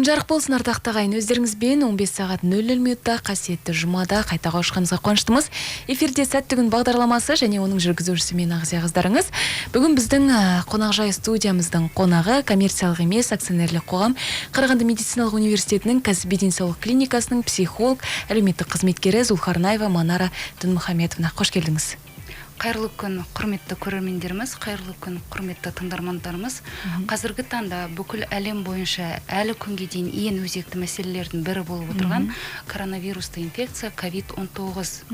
Күн жарық болсын, ардақты ағайын! Өздеріңізбен 15 сағат 00 минутта қасиетті жұмада қайта қауышқанымызға қуаныштымыз. Эфирде «Сәтті күн» бағдарламасы және оның жүргізушісі мен, Ағзия қыздарыңыз. Бүгін біздің қонақжай студиямыздың қонағы – коммерциялық емес акционерлік қоғам Қарағанды медициналық университетінің кәсіби денсаулық клиникасының психолог әлеуметтік қызметкері Зулхарнаева Манара Дінмұхаметовна. Қош келдіңіз! Қайырлы күн, құрметті көрермендеріміз, қайырлы күн, құрметті тыңдармандарымыз! Қазіргі таңда бүкіл әлем бойынша әлі күнге дейін ең өзекті мәселелердің бірі болып отырған коронавирусты инфекция COVID-19.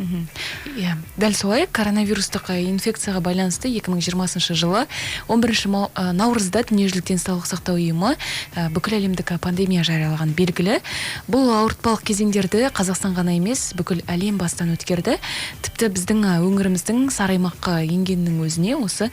Иә, дәл солай. Коронавирустық инфекцияға байланысты 2020 жылы 11 наурызда Дүниежүзілік денсаулық сақтау ұйымы бүкіл әлемдік пандемия жариялаған белгілі. Бұл ауыртпалық кезеңдерді Қазақстан ғана емес, бүкіл әлем бастан өткерді. Тіпті біздің өңіріміздің сары аймаққа енгенінің өзіне осы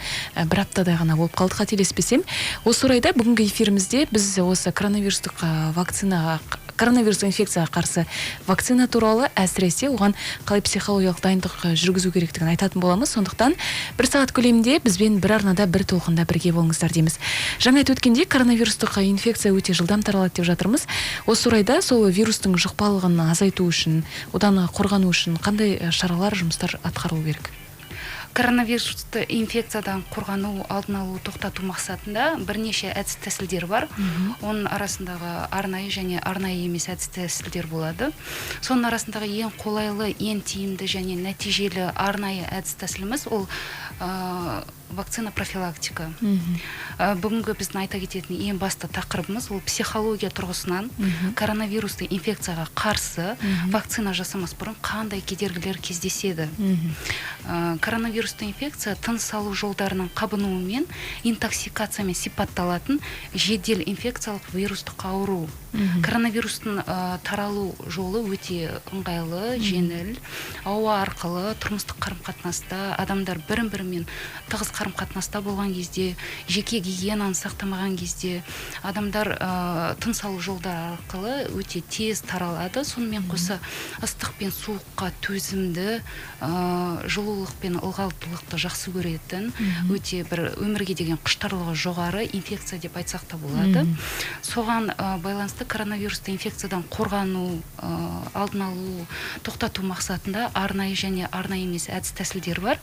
бір аптадай ғана болып қалды, қателеспесем. Осы орайда бүгінгі эфирімізде біз осы коронавирустық вакцинаға, коронавирустық инфекцияға қарсы вакцина туралы, әсіресе оған қалай психологиялық дайындық жүргізу керектігін айтатын боламыз. Сондықтан бір сағат көлемінде бізбен бір арнада, бір толқында бірге болыңыздар дейміз. Жаңа айтып өткендей, коронавирустық инфекция өте жылдам таралады деп жатырмыз. Осы орайда сол вирустың жұқпалығын азайту үшін, одан қорғану үшін қандай шаралар, жұмыстар атқарылу керек? Коронавирусты инфекциядан қорғану, алдын алу, тоқтату мақсатында бірнеше әдіс тәсілдер бар. Оның арасындағы арнайы және арнайы емес әдіс тәсілдер болады. Соның арасындағы ең қолайлы, ең тиімді және нәтижелі арнайы әдіс тәсіліміз ол вакцина профилактика. Бүгінгі біздің айта кететін ең басты тақырыбымыз ол психология тұрғысынан коронавирусты инфекцияға қарсы вакцина жасамас бұрын қандай кедергілер кездеседі. Коронавирусты инфекция тыныс алу жолдарының қабынуымен, интоксикациямен сипатталатын жедел инфекциялық вирустық ауру. Коронавирустың таралу жолы өте ыңғайлы, жеңіл: ауа арқылы, тұрмыстық қарым қатынаста, адамдар бірін бірімен тығыз қарым қатынаста болған кезде, жеке гигиенаны сақтамаған кезде адамдар тыныс алу жолдары арқылы өте тез таралады. Сонымен қоса ыстық пен суыққа төзімді, жылулық пен ылғалдылықты жақсы көретін, өте бір өмірге деген құштарлығы жоғары инфекция деп айтсақ та болады. Соған байланысты коронавирусты инфекциядан қорғану, алдын алу, тоқтату мақсатында арнайы және арнайы емес әдіс тәсілдер бар.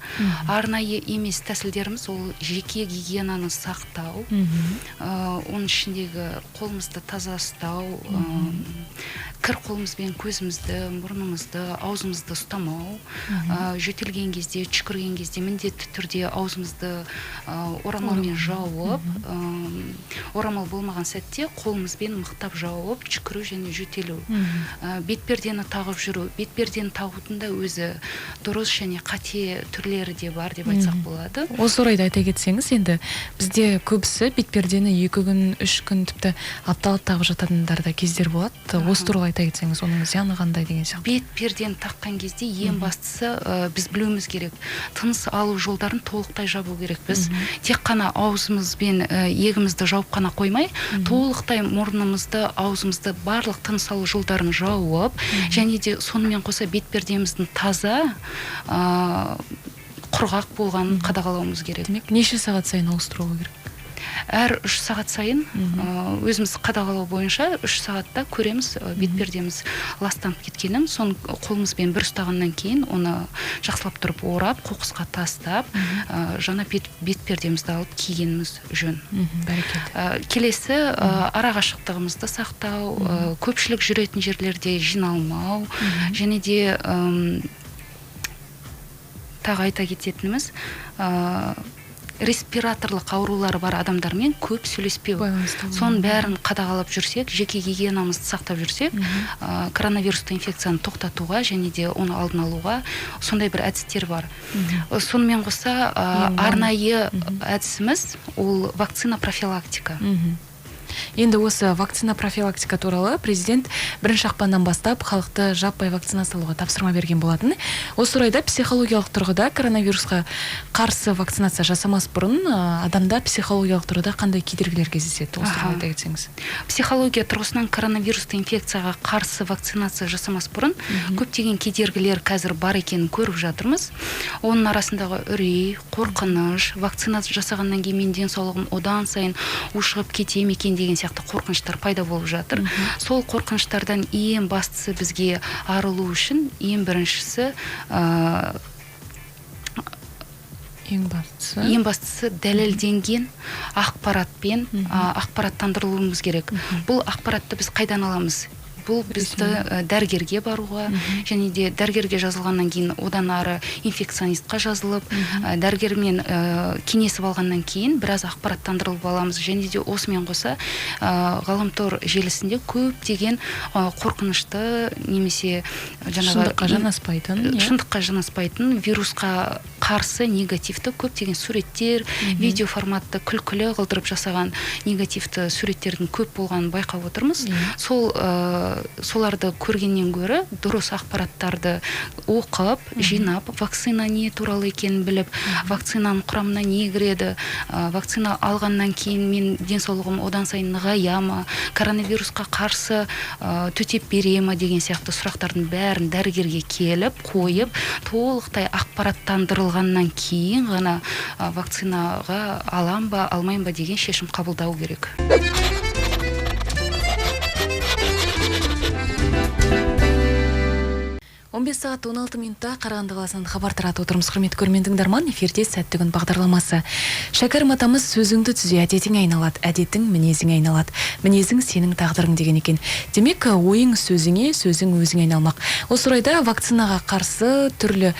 Арнайы емес тәсілдеріміз ол жеке гигиенаны сақтау, оның ішіндегі қолымызды таза ұстау, кір қолымызбен көзімізді, мұрнымызды, аузымызды ұстамау, жөтелген кезде, түшкірген кезде міндетті түрде аузымызды орамалмен жауып, орамал болмаған сәтте қолымызбен мықтап жауып түшкіру және жөтелу, бетпердені тағып жүру. Бетпердені тағудың да өзі дұрыс және қате түрлері де бар деп айтсақ болады. Осы орайда айта кетсеңіз, енді бізде көбісі бетпердені 2 күн, 3 күн, тіпті апталап тағып жататындар да кездер болады. Осы туралы айта кетсеңіз, оның зияны қандай деген сияқты. Бетпердені таққан кезде ең бастысы, біз білуіміз керек, тыныс алу жолдарын толықтай жабу керекпіз. Тек қана аузымыз бен иегімізді жауып қана қоймай, толықтай мұрнымызды, аузымызды, барлық тыныс алу жолдарын жауып және де сонымен қоса бетпердеміздің таза, құрғақ болғанын қадағалауымыз керек. Демек, неше сағат сайын ауыстыру керек? Әр 3 сағат сайын. Өзіміз қадағалау бойынша 3 сағатта көреміз бетпердеміз ластанып кеткенін. Соны қолымызбен бір ұстағаннан кейін оны жақсылап тұрып орап, қоқысқа тастап, жаңа бетпердемізді алып кигеніміз жөн. Бәрекелді. Келесі ара қашықтығымызды сақтау, көпшілік жүретін жерлерде жиналмау және де тағы айта кететініміз, респираторлық аурулары бар адамдармен көп сөйлеспеу. Байланысты. Соның бәрін қадағалап жүрсек, жеке гигиенамызды сақтап жүрсек, коронавирусты инфекцияны тоқтатуға және де оны алдын алуға сондай бір әдістер бар. Сонымен қоса Ең арнайы әдісіміз ол вакцина профилактика. Енді осы вакцина профилактика туралы президент 1 ақпаннан бастап халықты жаппай вакцинациялауға тапсырма берген болатын. Осы орайда психологиялық тұрғыда коронавирусқа қарсы вакцинация жасамас бұрын адамда психологиялық тұрғыда қандай кедергілер кездеседі, осы туралы айта кетсеңіз. Психология тұрғысынан коронавирусты инфекцияға қарсы вакцинация жасамас бұрын көптеген кедергілер қазір бар екенін көріп жатырмыз. Оның арасындағы үрей, қорқыныш, вакцинация жасағаннан кейін менің денсаулығым одан сайын ушығып кете ме екен деген деген сияқты қорқыныштар пайда болып жатыр. Сол қорқыныштардан ең бастысы, бізге арылу үшін ең біріншісі Ең бастысы? Ең бастысы дәлелденген ақпаратпен ақпараттандырылуымыз керек. Бұл ақпаратты біз қайдан аламыз? Бұл бізді дәрігерге баруға және де дәрігерге жазылғаннан кейін одан ары инфекционистқа жазылып, дәрігермен кеңесіп алғаннан кейін біраз ақпараттандырылып аламыз. Және де осымен қоса ғаламтор желісінде көптеген қорқынышты немесе жаңағы Шындыққа жанаспайтын, иә? Шындыққа жанаспайтын, вирусқа қарсы негативті көптеген суреттер, видео форматты күлкілі қылдырып жасаған негативті суреттердің көп болғанын байқап отырмыз. Сол соларды көргеннен гөрі дұрыс ақпараттарды оқып, жинап, вакцина не туралы екенін біліп, вакцинаның құрамына не кіреді, вакцина алғаннан кейін мен денсаулығым одан сайын нығая ма, коронавирусқа қарсы төтеп бере ма деген сияқты сұрақтардың бәрін дәрігерге келіп қойып, толықтай ақпараттандырылғаннан кейін ғана вакцинаға алам ба, алмаймын ба деген шешім қабылдау керек. 15 сағат 16 минутта Қарағанды қаласынан хабар таратып отырмыз. Құрметті көрермен, тыңдарман, эфирде «Сәтті күн» бағдарламасы. Шәкәрім атамыз: «Сөзіңді түзе, әдетіңе айналады, әдетің мінезіңе айналады, мінезің сенің тағдырың», – деген екен. Демек, ойың сөзіңе, сөзің өзіңе айналмақ. Осы орайда вакцинаға қарсы түрлі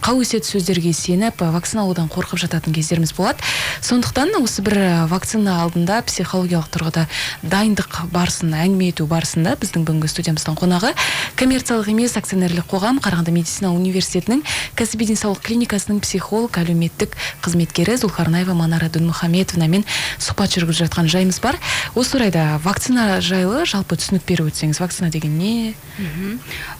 қауесет сөздерге сеніп, вакцина алудан қорқып жататын кездеріміз болады. Сондықтан осы бір вакцина алдында психологиялық тұрғыда дайындық барысын әңгіме ету барысында біздің бүгінгі студиямыздың қонағы – коммерциялық емес акционерлік қоғам Қарағанды медицина университетінің кәсіби денсаулық клиникасының психолог әлеуметтік қызметкері Зулхарнаева Манара Дінмұхаметовнамен сұхбат жүргізіп жатқан жайымыз бар. Осы орайда вакцина жайлы жалпы түсінік беріп өтсеңіз. Вакцина деген не?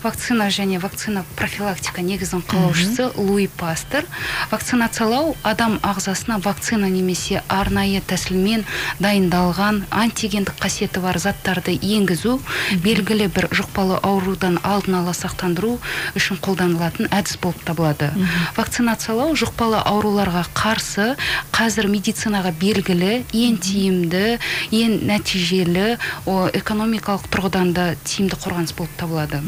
Вакцина және вакцина профилактика негізін қалаушысы Луи Пастер. Вакцинациялау – адам ағзасына вакцина немесе арнайы тәсілмен дайындалған антигендік қасиеті бар заттарды енгізу, белгілі бір жұқпалы аурудан алдын ала сақтандыру үшін қолданылатын әдіс болып табылады. Вакцинациялау жұқпалы ауруларға қарсы қазір медицинаға белгілі ең тиімді, ең нәтижелі, экономикалық тұрғыдан да тиімді қорғаныс болып табылады.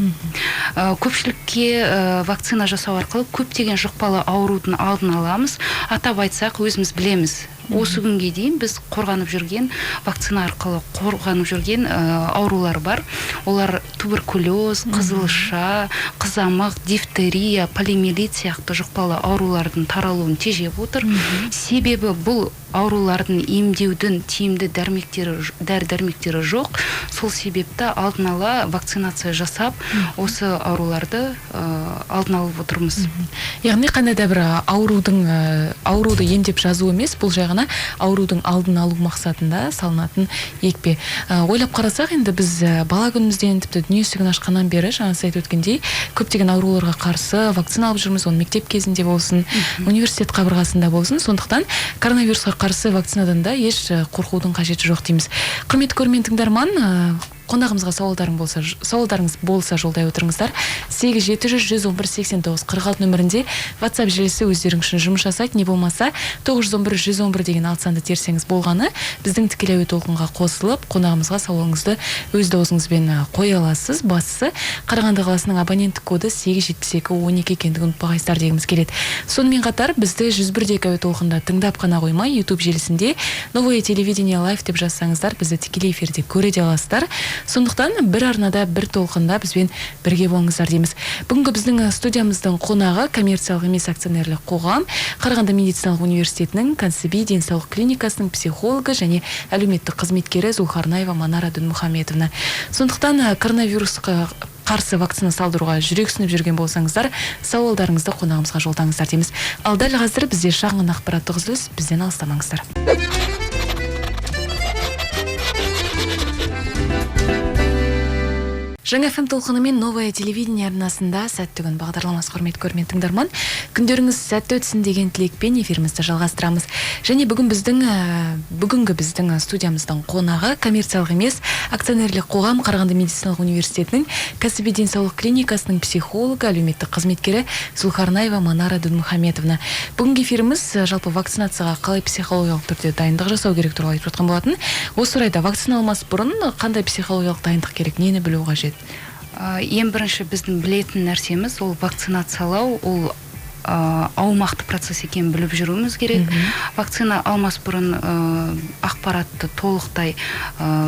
Көпшілікке вакцина жасау арқылы көптеген жұқпалы аурудың алдын аламыз. Атап айтсақ, өзіміз білеміз, осы күнге дейін біз қорғанып жүрген, вакцина арқылы қорғанып жүрген аурулар бар. Олар туберкулез, қызылша, қызамық, дифтерия, полиомиелит сияқты жұқпалы аурулардың таралуын тежеп отыр. Себебі бұл аурулардың емдеудің тиімді дәрмектері, дәрі дәрмектері жоқ. Сол себепті алдын ала вакцинация жасап, осы ауруларды алдын алып отырмыз. Яғни қандай да бір аурудың ауруды емдеп жазу емес, бұл жай ғана аурудың алдын алу мақсатында салынатын екпе. Ойлап қарасақ, енді біз бала күнімізден, тіпті дүние есігін ашқаннан бері, жаңа сіз айтып өткендей, көптеген ауруларға қарсы вакцина алып жүрміз. Оны мектеп кезінде болсын, университет қабырғасында болсын. Сондықтан коронавирусқа қарсы вакцинадан да еш қорқудың қажеті жоқ дейміз. Құрметті көрермен, тыңдарман, қонағымызға сауалдарыңыз болса, жолдай отырыңыздар. 8 700 111 89 46 нөмірінде WhatsApp желісі өздерің үшін жұмыс жасайды. Не болмаса 911 111 деген алты санды терсеңіз болғаны, біздің тікелей әуе толқынға қосылып, қонағымызға сауалыңызды өз дауысыңызбен қоя аласыз. Бастысы, Қарағанды қаласының абоненттік коды 8 72 12 екендігін ұмытпағайсыздар дегіміз келеді. Сонымен қатар бізді 101,2 әуе толқында тыңдап қана қоймай, YouTube желісінде «Новое телевидение лайв» деп жазсаңыздар, бізді тікелей эфирде көре де аласыздар. Сондықтан бір арнада, бір толқында бізбен бірге болыңыздар дейміз. Бүгінгі біздің студиямыздың қонағы – коммерциялық емес акционерлік қоғам Қарағанды медициналық университетінің кәсіби денсаулық клиникасының психологы және әлеуметтік қызметкері Зулхарнаева Манара Дінмұхаметовна. Сондықтан коронавирусқа қарсы вакцина салдыруға жүрексініп жүрген болсаңыздар, сауалдарыңызды қонағымызға жолдаңыздар дейміз. Ал дәл қазір бізде шағын ақпараттық үзіліс, бізден алыстамаңыздар. Жаңа FM толқынымен Новое телевидение арнасында «Сәтті күн» бағдарламасы. Құрметті көрермен, тыңдарман, күндеріңіз сәтті өтсін деген тілекпен эфирімізді жалғастырамыз. Және бүгін біздің бүгінгі біздің студиямыздың қонағы коммерциялық емес акционерлік қоғам Қарағанды медициналық университетінің кәсіби денсаулық клиникасының психологы, әлеуметтік қызметкері Зулхарнаева Манара Дінмұхаметовна. Бүгінгі эфиріміз жалпы вакцинацияға қалай психологиялық түрде дайындық жасау керек туралы айтып жатқан болатын. Осы орайда вакцина алмас бұрын қандай психологиялық дайындық керек, нені білу қажет? Ең бірінші біздің білетін нәрсеміз, ол вакцинациялау ол аумақты процесс екенін біліп жүруіміз керек. Вакцина алмас бұрын ақпаратты толықтай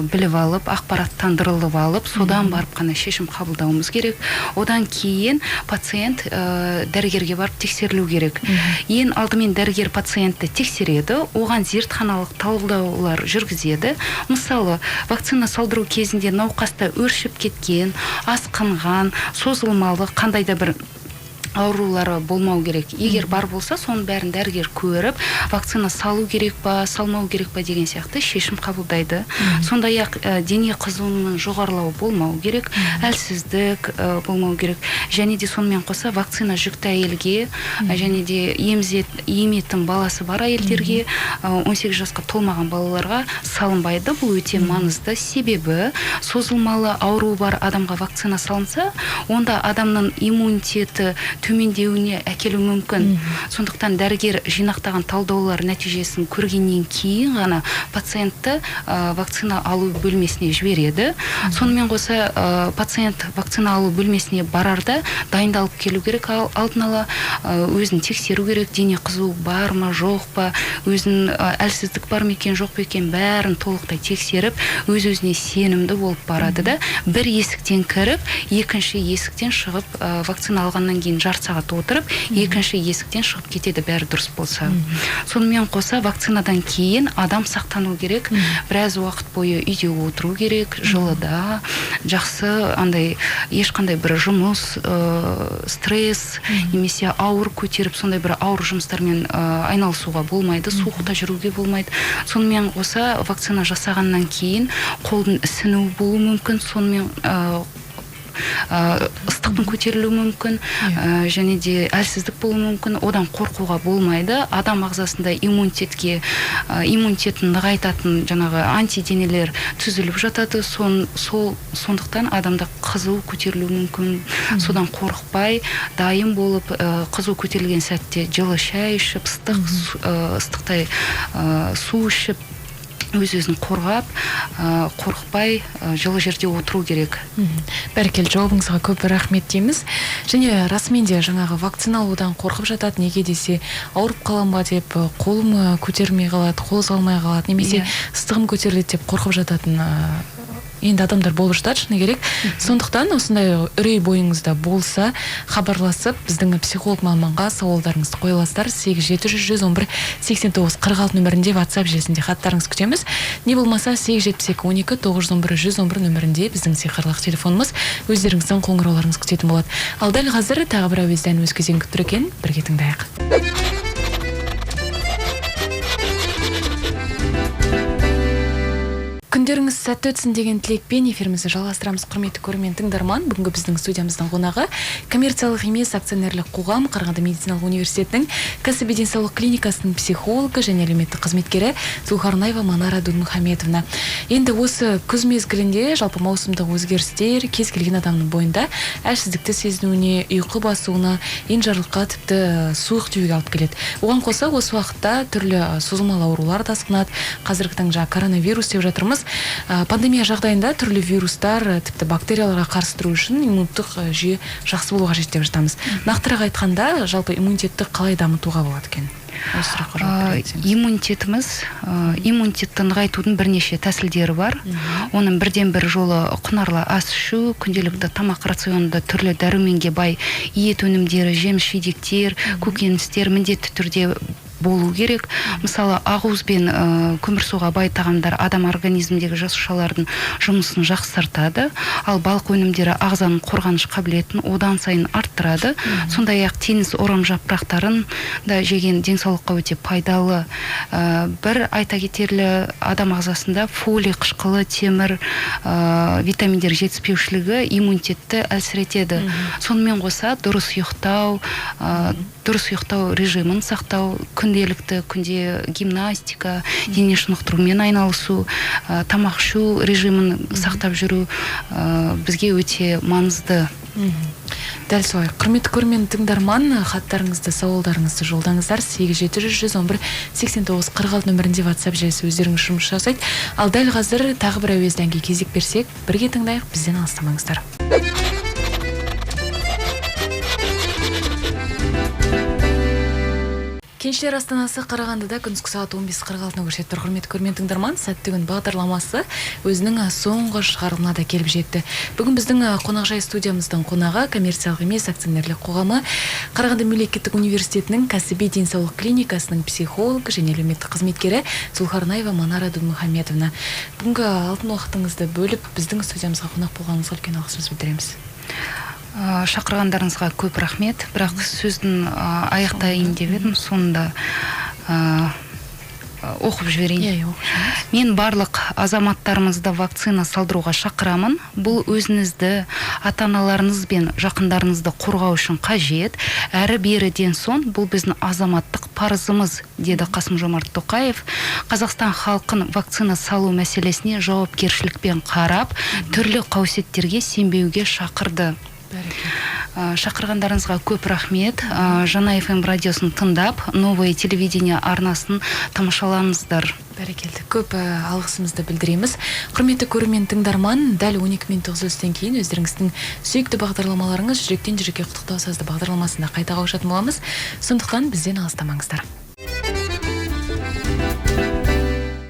біліп алып, ақпараттандырылып алып, содан барып қана шешім қабылдауымыз керек. Одан кейін пациент дәрігерге барып тексерілу керек. Ең алдымен дәрігер пациентті тексереді, оған зертханалық талдаулар жүргізеді. Мысалы, вакцина салдыру кезінде науқаста өршіп кеткен, асқынған, созылмалы қандай да бір аурулары болмау керек. Егер бар болса, соның бәрін дәрігер көріп, вакцина салу керек па, салмау керек па деген сияқты шешім қабылдайды. Сондай ақ дене қызуының жоғарылауы болмау керек, әлсіздік болмау керек. Және де сонымен қоса вакцина жүкті әйелге және де еметін баласы бар әйелдерге, 18 жасқа толмаған балаларға салынбайды. Бұл өте маңызды, себебі созылмалы ауруы бар адамға вакцина салынса, онда адамның иммунитеті төмендеуіне әкелуі мүмкін. Сондықтан дәрігер жинақтаған талдаулар нәтижесін көргеннен кейін ғана пациентті вакцина алу бөлмесіне жібереді. Сонымен қоса пациент вакцина алу бөлмесіне барарда дайындалып келу керек. Алдын ала өзін тексеру керек: дене қызуы бар ма, жоқ па, өзін әлсіздік бар ма екен, жоқ па екен, бәрін толықтай тексеріп, өз өзіне сенімді болып барады да, бір есіктен кіріп, екінші есіктен шығып, вакцина алғаннан кейін жарты сағат отырып, екінші есіктен шығып кетеді, бәрі дұрыс болса. Сонымен қоса вакцинадан кейін адам сақтану керек, біраз уақыт бойы үйде отыру керек, жылыда, жақсы андай ешқандай бір жұмыс, стресс немесе ауыр көтеріп, сондай бір ауыр жұмыстармен айналысуға болмайды, суықта жүруге болмайды. Сонымен қоса вакцина жасағаннан кейін қолдың ісінуі болуы мүмкін, сонымен ыстықтың көтерілуі мүмкін, және де әлсіздік болуы мүмкін. Одан қорқуға болмайды. Адам ағзасында иммунитетін нығайтатын жаңағы антиденелер түзіліп жатады. Сол сондықтан адамда қызу көтерілуі мүмкін. Содан қорықпай, дайын болып, қызу көтерілген сәтте жылы шай ішіп, ыстықтай су ішіп, өз өзін қорғап, қорықпай, жылы жерде отыру керек. Бәрекелді, жауабыңызға көп рахмет дейміз. Және расымен де жаңағы вакцина алудан қорқып жатады, неге десе ауырып қалам ба деп, қолым көтермей қалады, қозғалмай қалады немесе ыстығым көтеріледі деп қорқып жататын енді адамдар болып жатады, шыны керек. Сондықтан осындай үрей бойыңызда болса, хабарласып, біздің психолог маманға сауалдарыңызды қоя аласыздар. 8 700 111 89 46 нөмірінде WhatsApp желісінде хаттарыңызды күтеміз. Не болмаса 8 72 12 911 111 нөмірінде біздің сиқырлық телефонымыз өздеріңіздің қоңырауларыңызды күтетін болады. Ал дәл қазір тағы бір әуезді ән өз кезегін күтіп тұр екен, бірге тыңдайық. Күндеріңіз сәтті өтсін деген тілекпен эфирімізді жалғастырамыз. Құрметті көрермен, тыңдарман, бүгінгі біздің студиямыздың қонағы коммерциялық емес акционерлік қоғам Қарағанды медициналық университетінің кәсіби денсаулық клиникасының психологы және әлеуметтік қызметкері Зулхарнаева Манара Дінмұхаметовна. Енді осы күз мезгілінде жалпы маусымдық өзгерістер кез келген адамның бойында әлсіздікті сезінуіне, ұйқы басуына, енжарлыққа, тіпті суық тиюге алып келеді. Оған қоса осы уақытта түрлі созылмалы аурулар да асқынады. Қазіргі таңда жаңа коронавирус деп жатырмыз. Пандемия жағдайында түрлі вирустар, тіпті бактерияларға қарсы тұру үшін иммундық жүйе жақсы болу қажет деп жатамыз. Нақтырақ айтқанда, жалпы иммунитетті қалай дамытуға болады екен? Осы сұраққа жауап бере кетсеңіз. Иммунитетті нығайтудың бірнеше тәсілдері бар. Оның бірден бір жолы құнарлы ас ішу, күнделікті тамақ рационында түрлі дәруменге бай ет өнімдері, жеміс жидектер, көкөністер міндетті түрде болу керек. Мысалы, ақуыз бен көмірсуға бай тағамдар адам организміндегі жасушалардың жұмысын жақсартады, ал балық өнімдері ағзаның қорғаныш қабілетін одан сайын арттырады. Сондай-ақ теңіз орам жапырақтарын да жеген денсаулыққа өте пайдалы. Бір айта кетерлі, адам ағзасында фолий, қышқылы, темір, витаминдер жетіспеушілігі иммунитетті әлсіретеді. Сонымен қоса дұрыс ұйықтау, режимін сақтау, күнделікті күнде гимнастика, дене шынықтырумен айналысу, тамақ ішу режимін сақтап жүру бізге өте маңызды. Дәл солай. Құрметті көрермен, тыңдарман, хаттарыңызды, сауалдарыңызды жолдаңыздар. 8700 111 89 46 нөмірінде WhatsApp желісі өздеріңіз жұмыс жасайды. Ал дәл қазір тағы бір әуезді әнге кезек берсек, бірге тыңдайық, бізден алыстамаңыздар. Кеншілер астанасы Қарағандыда күндізгі сағат 15:46-ны көрсетіп тұр. Құрметті көрермен, тыңдарман, «Сәтті күн» бағдарламасы өзінің соңғы шығарылымына да келіп жетті. Бүгін біздің қонақжай студиямыздың қонағы коммерциялық емес акционерлік қоғамы Қарағанды мемлекеттік университетінің кәсіби денсаулық клиникасының психолог және әлеуметтік қызметкері Зулхарнаева Манара Дінмұхамедовна. Бүгінгі алтын уақытыңызды бөліп, біздің студиямызға қонақ болғаныңызға үлкен алғысымызды білдіреміз. Шақырғандарыңызға көп рахмет, бірақ сөздің аяқтайын деп едім, соны да оқып жіберейін. Иә, оқып жіберіңіз. Мен барлық азаматтарымызды вакцина салдыруға шақырамын. Бұл өзіңізді, ата-аналарыңыз бен жақындарыңызды қорғау үшін қажет. Әрі беріден соң бұл біздің азаматтық парызымыз, деді Қасым-Жомарт Тоқаев. Қазақстан халқын вакцина салу мәселесіне жауапкершілікпен қарап, түрлі қауесеттерге сенбеуге шақырды. Шақырғандарыңызға көп рахмет. Жаңа FM радиосын тыңдап, Новое телевидение арнасын тамашалаңыздар. Бәрекелді. Көп алғысымызды білдіреміз. Құрметті көрермен, тыңдарман, дәл 12 минуттық үзілістен кейін өздеріңіздің сүйікті бағдарламаларыңыз «Жүректен жүрекке құттықтау» сазды бағдарламасында қайта қауышатын боламыз. Сондықтан бізден алыстамаңыздар.